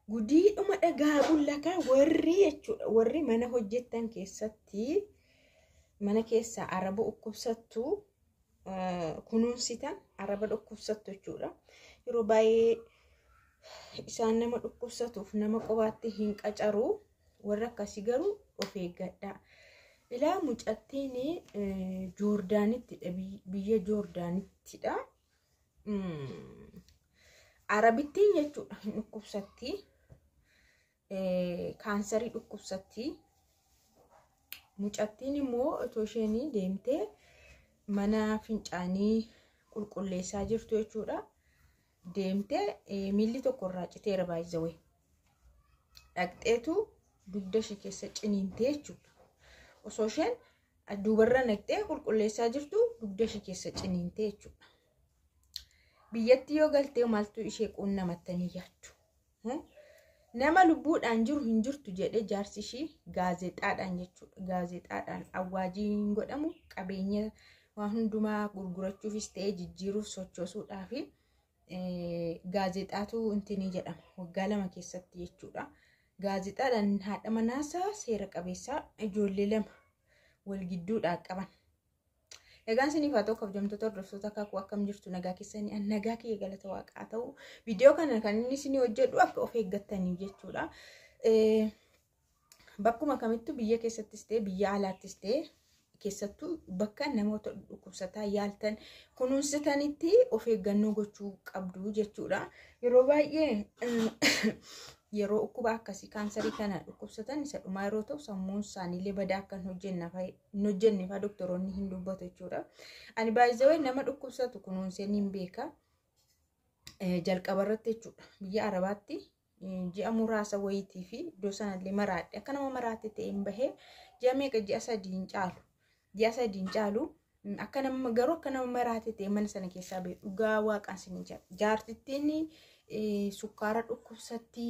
Gudiidhuma dhagaa bullakaa warri jechuudha. Warri mana hojjettan keessatti mana keessaa araba dhukkubsattu kunuunsitan araba dhukkubsattu jechuudha. Yeroo baay'ee isaan nama dhukkubsatuuf nama qobaatti hin qacaru. Warra akkasii garuu of eeggadha. Ilaa mucattiin Joordaanittidha. Biyya Joordaanittidha. Arabittiin jechuudha hin dhukkubsatti. Kaansarii dhukkubsatti. Mucattiin immoo otoo isheen deemtee mana fincaanii qulqulleessaa jirtu jechuudha. Deemtee miilli tokko irraa citeera baay'izawee. Dhaqxeetu dugda ishee keessa ciniintee jechuudha. Osoo isheen duubarra naqxee qulqulleessaa jirtu dugda ishee keessa ciniintee jechuudha. Biyyatti yoo galtee maaltu ishee quunnamattanii yaaddu? Nama lubbuudhaan jiru hin jirtu jedhee jaarsi ishii gaazexaadhaan jechuudha. Gaazexaadhaan awwaajiin godhamu qabeenya waan hundumaa gurgurachuufis ta'ee jijjiiruuf sochoosuudhaaf gaazexaatu intinii jedhama. Waggaa 2 keessatti jechuudha. Gaazexaadhaan haadha manaasaa seera qabeessaa ijoollee 2 wal gidduudhaa qaban. Egaan isiniif haa ta'u kabajamtoota hordoftoota akaakuu akkam jirtu nagaa keessanii nagaa kiyya galata waaqaa ta'u. Viidiyoo kana kan inni isinii hojjedhu akka of eeggattaniif jechuudha. Bakkuma kamittuu biyya keessattis ta'e biyya alaattis ta'e keessattuu bakka namoota dhukkubsataa yaaltan kunuunsitanitti of eeggannoo gochuu qabdu jechuudha. Yeroo baay'ee yeroo dhukkuba akkasii kaansarii kana dhukkubsatan isa dhumaa yeroo ta'u sammuun isaaniillee badaa akka hin hojjenne fa'aa doktoroonni hin dubbatu jechuudha. Ani baay'ee nama dhukkubsatu kunuunsee niin beeka. Jalqaba irratti jechuudha. Biyya Arabaatti ji'a muraasa wayiitii fi iddoo sanallee maraadhe akka nama maraate ta'e hin bahee ji'a meeqa ji'a 3 hin caalu. Ji'a 3 hin caalu. Akka nama garuu akka nama maraate ta'e mana sana keessaa bahe dhugaa waaqaan sin jedha. Jaartittiin sukkaara dhukkubsatti,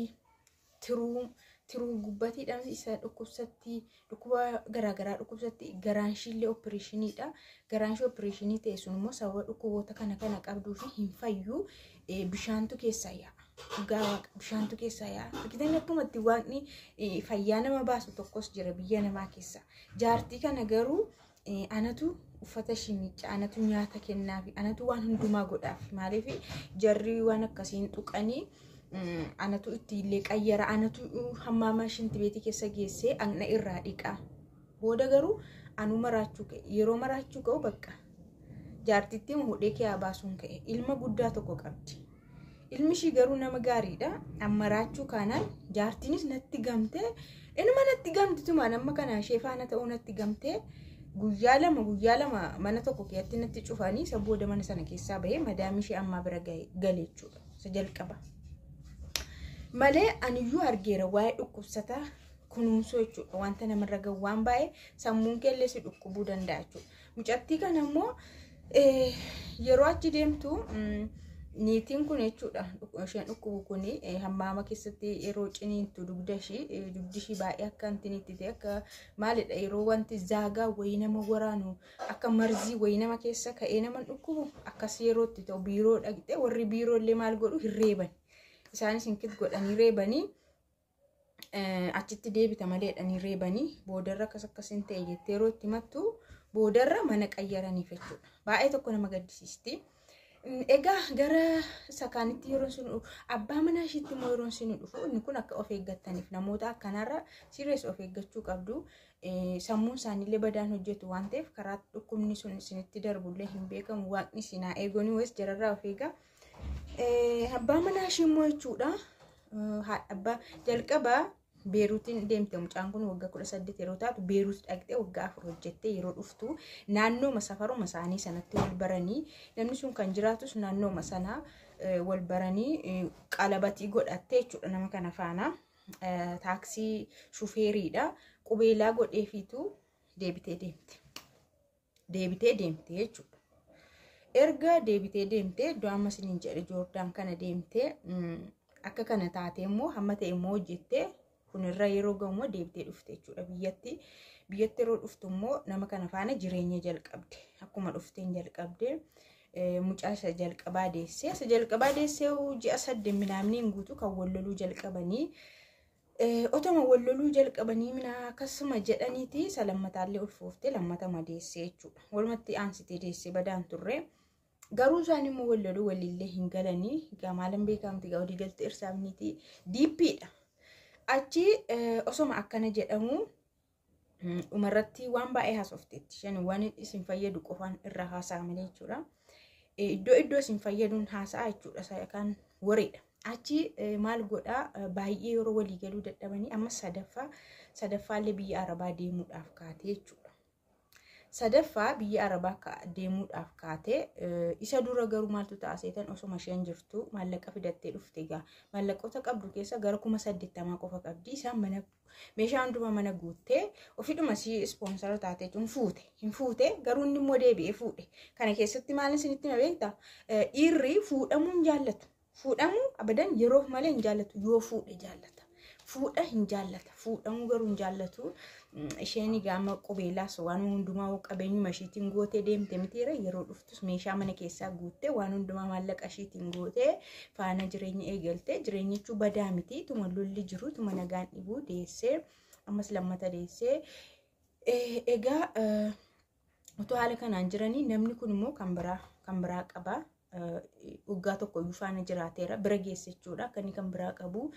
tiruu gubbatiidhaan isa dhukkubsatti, dhukkuba garaagaraa dhukkubsatti, garaan ishiillee opereeshiniidha. Garaan ishee opereeshinii ta'e sun immoo sababa dhukkuboota kana kana qabduu fi hin fayyu bishaantu keessaa yaa'a. Dhugaa waaqa bishaantu keessaa yaa'a. Argitanii akkuma itti waaqni fayyaa nama baasu tokkos jira biyya namaa keessa. Jaartii kana garuu anatu uffata ishii miicca, anatu nyaata kennaafi, anatu waan hundumaa godhaaf. Maaliif jarri waan akkasiin tuqanii anatu itti illee qayyara, anatu hammaama shintibeetii keessa geessee dhaqna irraa dhiqa. Booda garuu anu maraachuu ka'e. Yeroo maraachuu ka'u bakka jaartittiin hudhee kee baasuun ka'e. Ilma guddaa tokko qabdi. Ilmi ishii garuu nama gaariidha. Maraachuu kanaan jaartiinis natti gamtee, inuma natti gamtitumaan amma kana ishee faana ta'uu natti gamtee guyyaa lama mana tokko keessatti natti cufanii isa booda mana sana keessaa bahee madaamii ishee ammaa bira gale jechuudha. Isa jalqaba. Malee aniyyuu argeera waa'ee dhukkubsataa kunuunsuu jechuudha. Wanta namarra gahu waan baay'ee sammuun keellee si dhukkubuu danda'a jechuudha. Mucattii kana immoo yeroo achi deemtu niitiin kun jechuudha isheen dhukkubu kun hammaama keessatti yeroo ciniintu dugda ishii baay'ee akka intinitti ta'e akka maalidha yeroo wanti zaagaa wayii nama waraanu akka marzii wayii nama keessa ka'ee nama dhukkubu akkas yeroo itti ta'u biiroo dhaqxe warri biiroo illee maal godhu hin reeban. Isaanis hin kit godhanii reebanii achitti deebita maleedhanii reebanii boodarra akkas akkasiin ta'e jettee yeroo itti mattu boodarra mana qayyaraniif jechuudha. Baay'ee tokko nama gaddisiisti. Egaa gara sakaanitti yeroo sun abbaa manaa ishiitti immoo yeroo sun dhufu inni kun akka of eeggattaniif namoota akkanaarra sirrees of eeggachuu qabdu. Sammuun isaaniillee badaan hojjetu waan ta'eef karaa dhukkubni sun isinitti darbullee hin beekamu waaqni isin haa eeganii wayis jararraa of eegaa. Abbaa manaa ishii immoo jechuudha. Abbaa jalqabaa Beeruutiin deemte mucaan kun waggaa 18 yeroo taatu Beeruut dhaqxee waggaa 4 hojjettee yeroo dhuftu naannooma safaruma isaanii sanatti wal baranii namni sun kan jiraatus naannooma sana wal baranii qalabatii godhattee jechuudha nama kana faana taaksii shufeeriidha qubeelaa godheefiitu deebitee deemte. Deebitee deemte jechuudha. Erga deebitee deemte iddoo amma isiniin jedhe Joordaan kana deemte akka kana taate immoo hamma ta'e immoo hojjettee kunirra yeroo gahu immoo deebitee dhufte jechuudha biyyatti. Biyyatti yeroo dhuftu immoo nama kana faana jireenya jalqabde. Akkuma dhufteen jalqabde. Mucaa isa jalqabaa deessee, isa jalqabaa deessee ji'a 8 minaamniin guutuu kan wal loluu jalqabanii. Otoma wal loluu jalqabanii mina akkasuma jedhaniiti isa lammataallee ulfooftee lammatama deessee jechuudha. Walumatti aansitee deessee badaan turre. Garuu isaan immoo wal loluu walillee hin galanii. Egaa maalan beekamti, egaa walii galtee irsaafniiti diippiidha. Achi osoma akkana jedhamu dhumarratti waan baay'ee haasofteetti. Isheen waan isin fayyadu qofaan irraa haasa'a malee jechuudha. Iddoo iddoo isin fayyaduun haasa'a jechuudha. Kan wareedha. Achi maal godhaa, baay'ee yeroo walii galuu dadhabanii amma sadaffaallee biyya Arabaa deemuudhaaf kaatee jechuudha. Sadaffaa biyya Arabaa deemuudhaaf kaatee. Isa dura garuu maaltu ta'a seetan? Osoma isheen jirtu maallaqa fidattee dhufte. Egaa maallaqoota qabdu keessa gara 80,000 qofa qabdi. Isaan mana meeshaa hundumaa mana guuttee ofiidhuma si ispoonsara taatee hin fuute hin fuute. Garuu inni immoo deebi'ee fuudhe. Kana keessatti maal isinitti hima beektaa? Dhiirri fuudhamuu hin jaallatu. Fuudhamuu abadan yeroof malee hin jaallatu. Yoo fuudhe jaallata. Fuudha hin jaallata. Fuudhamuu garuu hin jaallatu. Isheen egaa qubeelaas waan hundumaa qabeenyuma ishiitiin gootee deemte mitiira. Yeroo dhuftus meeshaa mana keessaa guuttee, waan hundumaa maallaqa ishiitiin gootee faana jireenya eegalte. Jireenyichuu badaa miti. Tuma lolli jiru, tuma nagaan dhibuu deessee, ammas lammata deessee. Egaa otoo haala kanaan jiranii namni kun immoo kan biraa qaba. Waggaa tokko iyyuu faana jiraateera, bira geesse jechuudha. Akka inni kan biraa qabu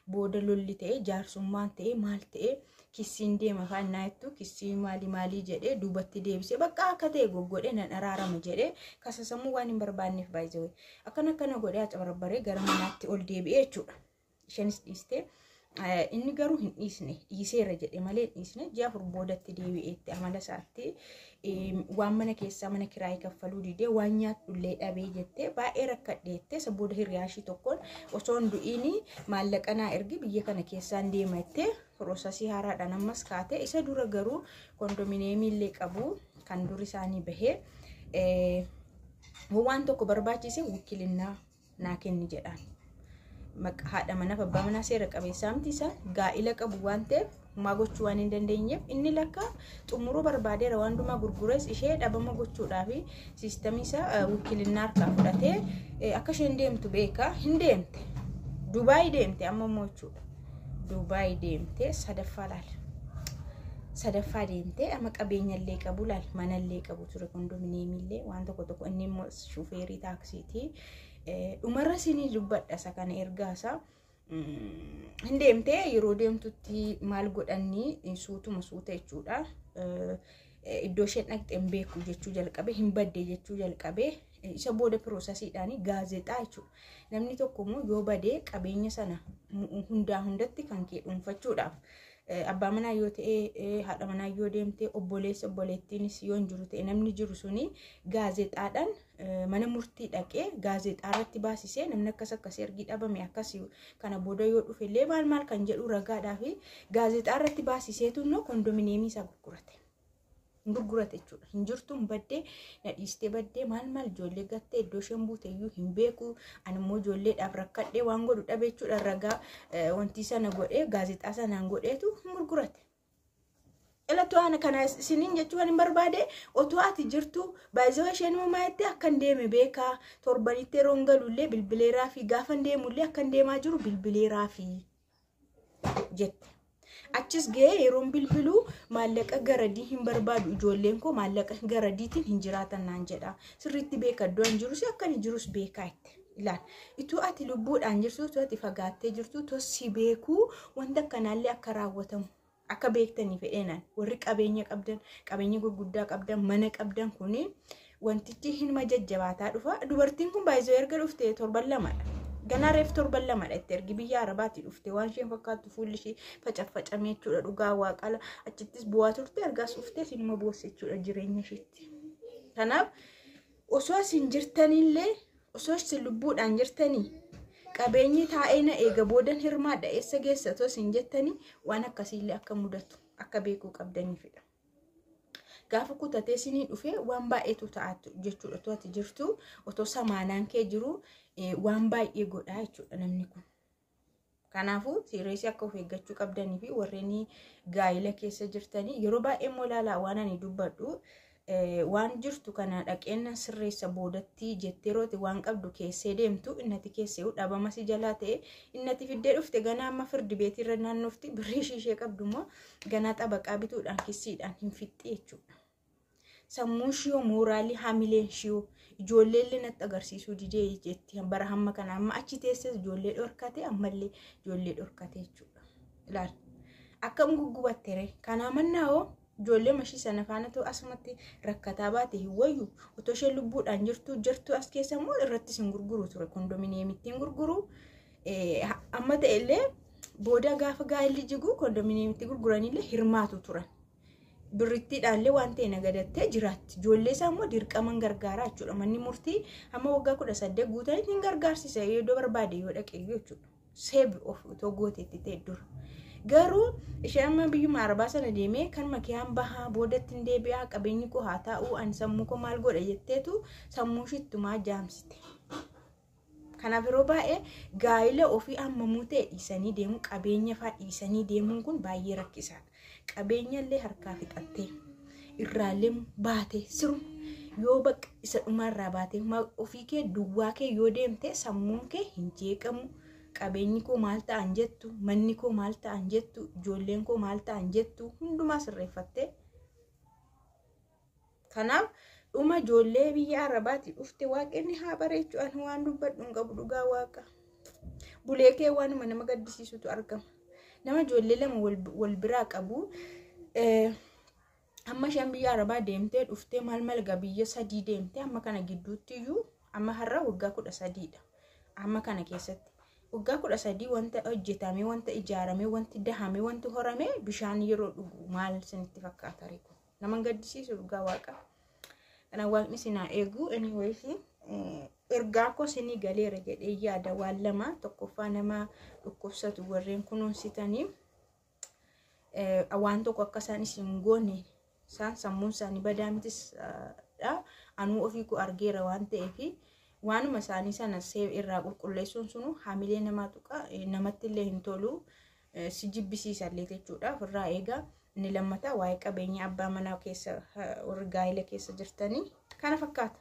booda lolli ta'e, jaarsummaan ta'e, maal ta'e, kissiin deema faannaa jettu, kissii maalii maalii jedhee duubatti deebisee, bakka akka ta'e goggodhee nan araarama jedhee, kasasamuu waan hin barbaanneef baay'ee akkana akkana godhee acabarbaree gara manaatti ol deebi'ee jechuudha. Isheenis dhiistee, inni garuu hin dhiisne. Dhiiseera jedhe malee hin dhiisne. Ji'a 4 boodatti deebi'eetti amala isaatti waan mana keessaa mana kiraayii kaffaluu didee, waan nyaadhullee dhabee jettee baay'ee rakkadheettee. Isa booda hiriyaa ishii tokkoon osoo hin du'iini maallaqa naa ergi, biyya kana keessaan deema jettee piroosasii haaraadhaan ammas kaate. Isa dura garuu kondominiyeemii illee qabu kan dur isaanii bahee, waan tokko barbaachise wukilinnaa naa kenni jedhaan. Haadha manaaf abbaa manaa seera qabeessaa miti, isaan gaa'ila qabu waan ta'eef homaa gochuu waan hin dandeenyeef, inni lakka xumuruu barbaadeera, waan hundumaa gurgurees ishee dhabama gochuudhaaf siistamii isaa wukilinnaa harkaa fudhatee akka isheen deemtu beeka. Hin deemte, Dubaay deemte amma immoo jechuudha. Dubaay deemte sadaffaa laal. Sadaffaa deemte, amma qabeenyallee qabu laal, manallee qabu ture, kondominiyeemiillee, waan tokko tokko. Inni immoo shufeerii taaksiiti. Dhumarra isinii dubbadha isa kana ergaasaa. Hin deemtee, yeroo deemtutti maal godhanni, suutuma suuta jechuudha. Iddoo isheen dhaqxe hin beeku jechuu jalqabe, hin badde jechuu jalqabe. Isa booda piroosasiidhaan gaazexaa jechuudha. Namni tokko immoo yoo badee qabeenya sana hundaa hundatti kan kee dhuunfachuudhaaf abbaa manaa yoo ta'e, haadha manaa yoo deemte, obboleessa obboleettiinis yoo hin jiru ta'e, namni jiru suni gaazexaadhaan mana murtii dhaqee gaazexaa irratti baasisee, namni akkas akkas ergi dhabame akkas kana booda yoo dhufe illee maal maal kan jedhu ragaadhaa fi gaazexaa irratti baasiseetu immoo kondominiyeemii isaa gurgurate. Gurgurate jechuudha. Hin jirtu, hin baddee, na dhiistee baddee, maal maal, ijoollee gattee, iddoo isheen buute iyyuu hin beeku. Ani immoo ijoolleedhaaf rakkadhee waan godhu dhabe jechuudha. Ragaa wanti sana godhee gaazexaa sanaan godheetu gurgurate. Ilattuu ana kana isiniin jechuu kan hin barbaade, otoo ati jirtu baay'ee isheen uumaa jettee akkan deeme beekaa, torbanitti yeroo hin galullee bilbileeraa fi gaafa hin deemullee akkan deemaa jiru bilbileeraa fi jette. Achis ga'ee yeroon bilbiluu maallaqa garadii hin barbaadu, ijoolleen koo maallaqa garadiitiin hin jiraatan naan jedha. Sirriitti beeka, iddoo hin jirus akka inni jirus beekaa itti. Ilaal, itoo ati lubbuudhaan jirtu, itoo ati fagaattee jirtu, itoo si beekuu wanta akkanaallee akka raawwatamu akka beektanii fedheenaan, warri qabeenya qabdan, qabeenya gurguddaa qabdan, mana qabdan kuni wantichi hinuma jajjabaataa dhufa. Dubartiin kun baay'ee erga dhufte torban 2dha. Ganaa reef torban 2dha itti ergi biyya Arabaatti dhufte. Waan isheen fakkaattu fuulli ishee facaffacamee jechuudha, dhugaa waaqala achittis bu'aa turte, ergaas dhuftee sinuma boosse jechuudha jireenya isheetti. Kanaaf osoo isin jirtanillee, osoo isin lubbuudhaan jirtanii, qabeenyi taa'ee na eega, boodan hirmaadha, eessa geessa otoo isin jettanii, waan akkasiillee akka mudatu akka beekuu qabdaniifidha. Gaafa kutatee isinii dhufee waan baay'eetu ta'a jechuudha. Otoo ati jirtu, otoo samaanaan kee jiru waan baay'ee godhaa jechuudha namni kun. Kanaafuu siireesii akka of eeggachuu qabdanii fi warreen gaa'ila keessa jirtanii yeroo baay'ee immoo ilaalaa waan ani dubbadhu. Waan jirtu kana dhaqeen sirreessa boodatti jettee yeroo waan qabdu keessee deemtu innati keessee dhabama si jalaa ta'e innati fiddee dhufte ganaa amma firdi beetiirra naannofti birrii ishee qabdu immoo ganaa xabaqaa bituudhaan kissiidhaan hin fixxi jechuudha. Sammuun shiyoo mooraalii hamileen shiyoo ijoolleellee natti agarsiisuu didee jetti bara hamma kana amma achi teesses ijoollee dhorkate ammallee ijoollee dhorkate jechuudha. Ilaali akkam guggubattere kanaa mannaa hoo ijoollee mashii sana faana ta'u asumatti rakkataa baate hin wayyu otoo isheen lubbuudhaan jirtu jirtu as keessa immoo irrattis hin gurguru ture kondominiyeemitti hin gurguru amma ta'ellee booda gaafa gaa'elli jigu kondominiyeemitti gurguranillee hirmaatu turan. Birrittiidhaallee waan ta'e nagadattee jiraatti. Ijoollee isaa immoo dirqaman gargaaraa jechuudha. Manni murtii hamma waggaa 18 guutanitti hin gargaarsisa iddoo barbaade yoo dhaqe jechuudha. Seebi of otoo gooteetti ta'e dura. Garuu isheen amma biyyuma arabaa sana deemee kan makiyaan bahaa boodatti hin deebi'aa qabeenyi koo haa taa'u ani sammuu koo maal godha jetteetu sammuu ishiittumaa jaamsite. Kanaaf yeroo baay'ee gaa'ila ofii hammamuu ta'e dhiisanii deemuu qabeenya fa'aa dhiisanii deemuun kun baay'ee rakkisaadha. Qabeenya illee harkaa fixattee irraallee baatee siruma yoo bakka isa dhumarraa baatee ofii kee duwwaa kee yoo deemte sammuun kee hin jeeqamu. Qabeenyi koo maal ta'an jettu, manni koo maal ta'an jettu, ijoolleen koo maal ta'an jettu hundumaa sirreeffattee. Kanaaf dhuma ijoollee biyya Arabaatti dhufte waaqni haa bareechu ani waan dubbadhu hin qabu dhugaa waaqa. Bulee kee waanuma nama gaddisiisutu argama. Nama ijoollee lama wal biraa qabu. Amma isheen biyya Arabaa deemtee dhuftee maal malga biyya 3 deemtee amma kana gidduutti iyyuu amma har'a waggaa 13dha. Amma kana keessatti waggaa 13 wanta hojjetame, wanta ijaarame, wanti dahame, wanti horame bishaan yeroo dhugu maal isinitti fakkaata reeku? Nama gaddisiisu dhugaa waaqa. Kana waaqni isin haa eegu. Anyways ergaa koo isinii galeera jedhee yaada waan lama tokkoffaa nama dhukkubsatu warreen kunuunsitanii waan tokko akka isaan isin goone isaan sammuun isaanii badaa mitis dha. Anuu ofii koo argeera waan ta'eef waanuma isaanii sana irraa qulqulleessuun sunu hamilee namaa tuqa namatti illee hin tolu si jibbisiisallee jechuudha ofirraa eegaa. Inni lammataa waa'ee qabeenya abbaa manaa keessa warri gaa'ela keessa jirtanii kana fakkaata.